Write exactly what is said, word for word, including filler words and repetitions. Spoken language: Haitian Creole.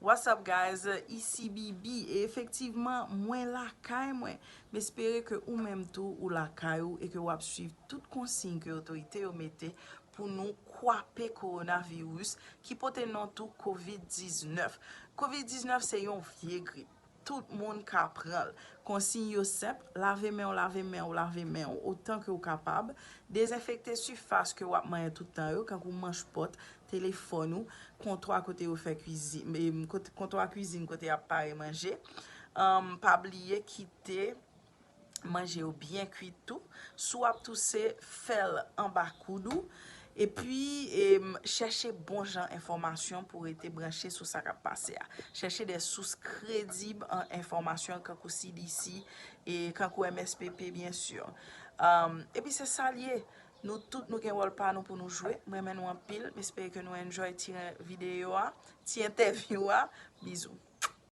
What's up, guys? Isi Bibi. E efektivman, mwen lakay mwen. M espere ke ou menm tou, ou lakay ou e ke w ap swiv tout konsiy ke otorite yo mete pou nou kwape kowonaviris ki pote non tou kovid diznèf. Kovid diznèf se yon vye grip. Tout moun ka pran l. Konsiy yo senp, lave men w, lave men w, lave men w otan ke w kapab. Dezenfekte sifas ke w ap manyen tout tan yo, kankou manch pòt, telefòn ou, kontwa kote yo fè kwizin, em, kote, kontwa kwizin kote y ap pare manje. Em, pa bliye kite manje yo byen kwit tou. Si w ap touse, fè l anba koud ou. Epi, em, chèche bon jan enfòmasyon pou w rete branche sou sa k ap pase a. Chèche de sous kredib an enfòmasyon, kankou C D C, e kankou M S P P, byen si. Em, epi se sa l ye. Nou tout, nou gen wòl pa nou pou nou jwe. M renmen nou anpil. M espere ke nou enjoy ti videyo a, ti entèvyou a. Bizou.